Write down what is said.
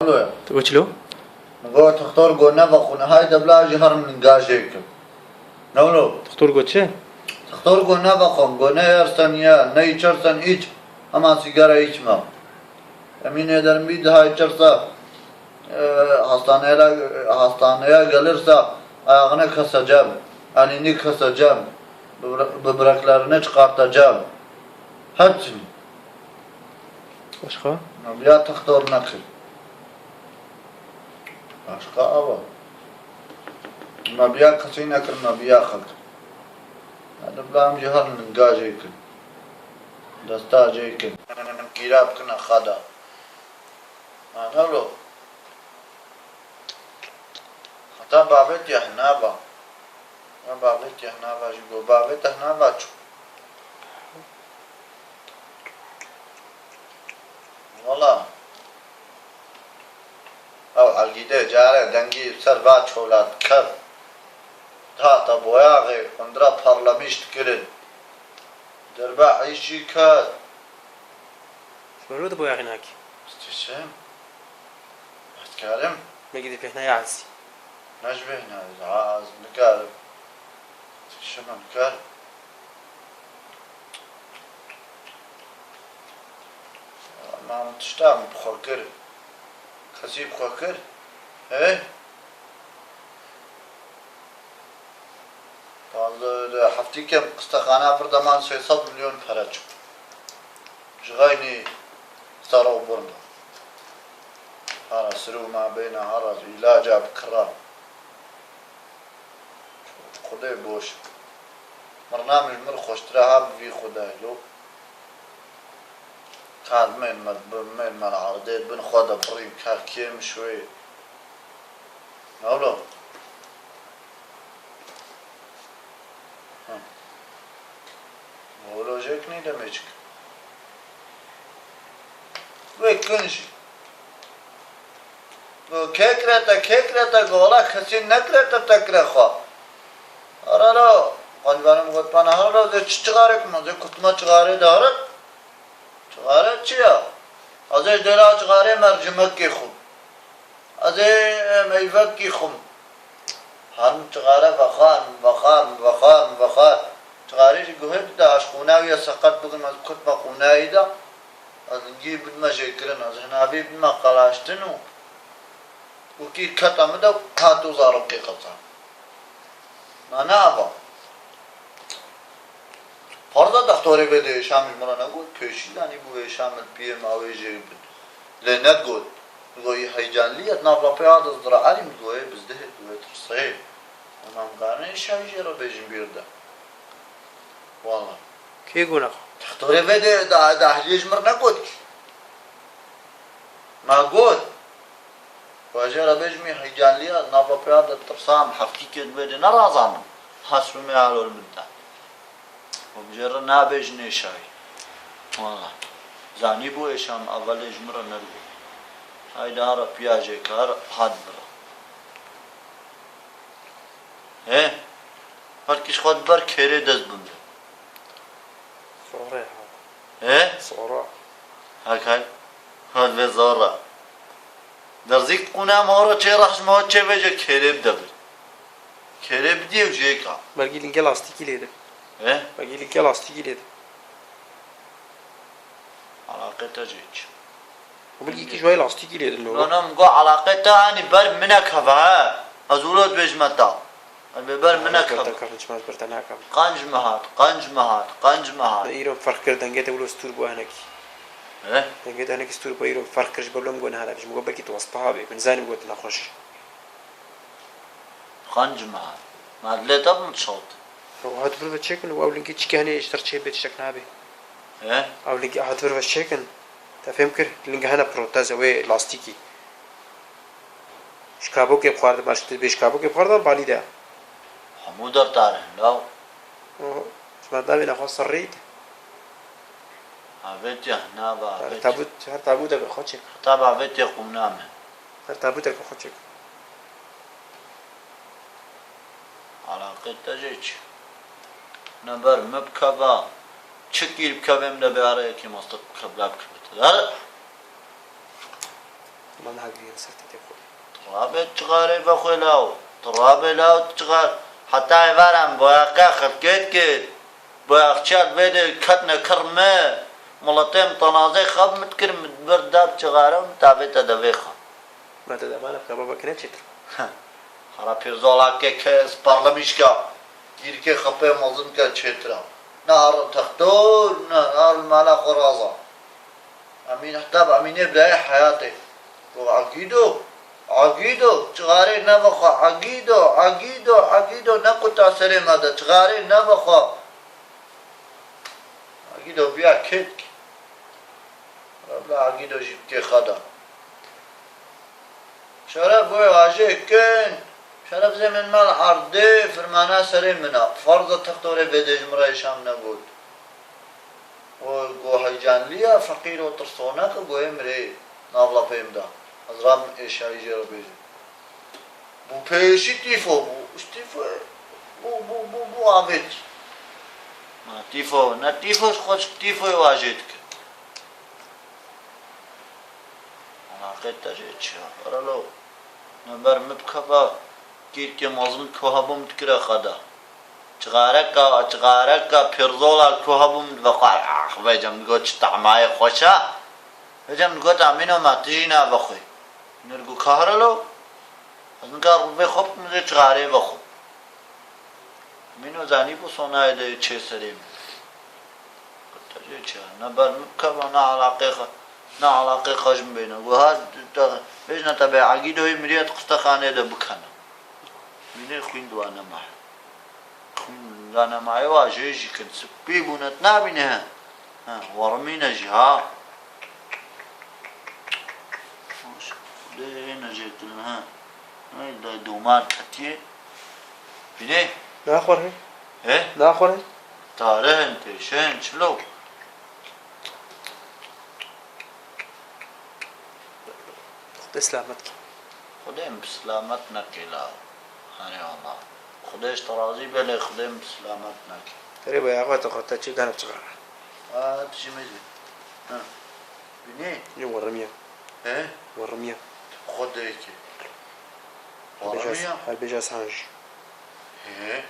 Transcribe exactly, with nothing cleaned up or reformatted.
Tu got çilo? Go textor go neva xwe, hay de bila jî herin lingajê kim. Ne wilo? Textor go çi? Textor go neva xwe, go ne ersen ya, ne içersen iç, ama sigara içme. Emin ederim bir daha içerse, e, hastaneye, hastaneye gelirse ayağını keseceğim, elini keseceğim, böbre-, böbreklerini çıkartacağım. Hepsini. Başka? Nabiya textor nekir. Başka ava. Nabiya kesî nekir, nabiya xelk. Hadi blam jî her lingajê kir. Desta jê kir. Kîra bikine xada. Ma ne lo? Heta bavê tê hina ba. Ya bavê tê hina ba jî go. Bavê te hina ba çû. Wala. Ew Elgîdê care dengî ser va çolat ket. Dihata boyaxê, kundra parlemîş dikirin. Derbe eyşî ket. Ji ber wê tu boyaxê nakî? Stêşim. Ez dikarim. Belkî dê bêhna ya ezî. Ne ji bêhna ez, ha, ez nikarim. Stêşim, ez nikarim. Ma min tişta min bi xwe kir. Kesî bi xwe kir. He? Bazı heftî kem qistexana vir deman sê sed milyon pere çû. Ji xeynî sero birna. Hara sirû ma bêne hara îlaca bi kiran. Xwedê boş. Mirina min ji mir xweştir e ha bi vî Xwedayê lo. Ka dimên me, dimên me li erdê, bin xwe de birî ka kêm şwê. Ne wilo? Hı. Wilo jêk nî demê çik. Wê kin jî. Go kê kire te, kê kire te, go wela kesî nekire te, te kire xwe. Here lo, qencbane min got bana, here lo, zê çi çixarê ku min, zê kutma çixarê de here. Çixare çi ya? Ez ê ji dêra çixarê mercimekê xwim. Ez ê meyvekî xwim. Herim çixare vexan, vexan, vexan, vexan. Çixarê jî guhê dide, ez qûna wî ye seqet bikim, ez kutma qûnayî de. Ez lingî bidime jêkirin, ez hinavî bidime qelaştin û wekî keta min de hat û zarokê qetan. Ma ne ava. Parza dextorê vê de êşam ji min re negot, pêşî zanî bû êşam li piyê ma wê jê bid. Lê negot. Digo yî heyecanlî ye, nav lapê a de zira elî min digo yê bizdihê, digo yê tirsê. Ema em karine êşayî jê re bêjin bîr de. Wala. Kê got nexa? Dextorê vê de, de, de ehliyê ji min re negot kî. Ma got. Wajê re bêjim yî heyecanlî ye, nava pêya de tirsam, heftîkê di wê de nerazanim. Hasbimê alo li min de. Û bijê re nabêjin êşayî. Wala. Zanîbû êşam evelê ji min re nedigotî. Hayda re piyajê kar hat bi re. He? Her kî ji xwe diber kêrê dest bimre. Zor e ha. He? Zor e. Hak hak. Hat ve zor e. Derzîk qûna ma re çê rehş ma çê vece kêrê bide bir. Kêrê bidî ew jêka. Belkî linge lastîkî lê de. He? Belkî linge lastîkî lê de. Alaqê te jê çi? Û belkî kî ji wayê lastîkî lê din lo. No, no, min got alaqê te anî ber min nekeve he. Ez wilo dibêjime te. Ez bê ber min nekeve. Te kevin çima ez ber te nakevim. Qenc me hat, qenc me hat, qenc me hat. Te îro ferq kir, dengê te wilo stûr bû hinekî. He? Dengê te hinekî stûr bû, îro ferq kir, ji ber wilo min got niha nebêjim. Min got belkî tu wespa bê. Min zanî min got nexweş. Qenc me hat. Ma dilê te bi min çewt. Ew hat vir ve çêkin û ew lingê çike hene ji ter çê bê tiştek nabê. He? Ew lingê hat vir ve çêkin. Te fêm kir, linge hene proteze wê lastîkî. Ji kabokê bixwardim, ez ji te bê ji kabokê bixwardim, balî de. Hemû der tarih law. Oho. Ji me davê nexwe serrî de. Avêtiya nava Her avêtiya. Tabût, her tabûteke xwe çêk. Heta bi avêtiya qûna me. Her tabûteke xwe çêk. Alaqê te jê çi? Ne ber me bikeva. Çi kîr bikevê min de bê areyekî mostek bikevla bikevê te. Her Hema niha giriyê li ser têtê xwe. Rabê çixarê vexwe law. Tu rabê law tu çixar. Heta êvaran boyaqa xelkê dikir. Boyaxçiya li vê de ketine kir me. Miletê min tenazê xwe bi min dikir, min bi dab çixare û min tavête devê xwe. Me te demane bike, baba kine çêtir. Hera pêrzola ke ke ez parlemîşka. Gîrkê xwe pê mezin ke çêtir a. Ne har textor, ne har mala xwe raza. Emîn, heta bi Emînê birayê heyatê. Go, Agîdo, Agîdo, çixarê nevexwe, Agîdo, Agîdo, Agîdo, nekuta serê me de, çixarê nevexwe. Agîdo biya kêt. Rabla Agîdo jî bi kê xwe da. Şeref wê ajê kin. Şeref zê min mal erdê, firmana serê min a. Ferza textorê bêdê ji min re şam negot. O go heyecanliya, feqîr o tirsonak, go ê mirê nav lapê min da. Ez rabim êşayî jê re bêjim. Bû pêşî tîfo bû. Ji tîfo bû, bû, bû, bû avêt. Ma tîfo, ne tîfo ji xwe ji tîfoyê wajê dike. Alaqê te jê çi ya? Erelo. Ne ber min bikeva, kîrkê mezin ku hebû min dikire xwe da. Çixareka, çixareka pêrzola ku hebû min dibe xwe. Ah, vecem digot çi tahmayê xweş e. Vecem digot Amîno ma tu jî navexwe. Min digot ka herelo. Ez nika rûvê xwe bikim jê çixarê vexwe. Mîno zanîbû sonayê de çê serê min. Te jê çi? Ne ber min bikeva, ne alaqê xwe, ne alaqê xwe ji min bêne. Wiha te, bêjne te bê Egîdoyê miriyet qistexanê de bikene. Mînê xwîn di wa nema. Xwîn di wa nema. Ewa jê jî kin. Spî bûne, tu nabîne he. Ha, wermîne jî ha. Xwedê ne jê kirin ha. Ay, da domar ketiye. Bîne? Naxwere. He? Naxwere. Tarih in, têşe in, çilo. Xwedê selamet ke. Xwedê em bi selamet neke la. Hani Allah. Xwedê ji te razî be lê Xwedê em bi selamet neke. Erê be, ya xwe te xwe te çi gane çixa. Aa, tu jî me jî. Ha. Bîne? Yo, werimiye. He? Werimiye. Xwedê ke. Her bêja, werimiye? Her bêja sanj. He?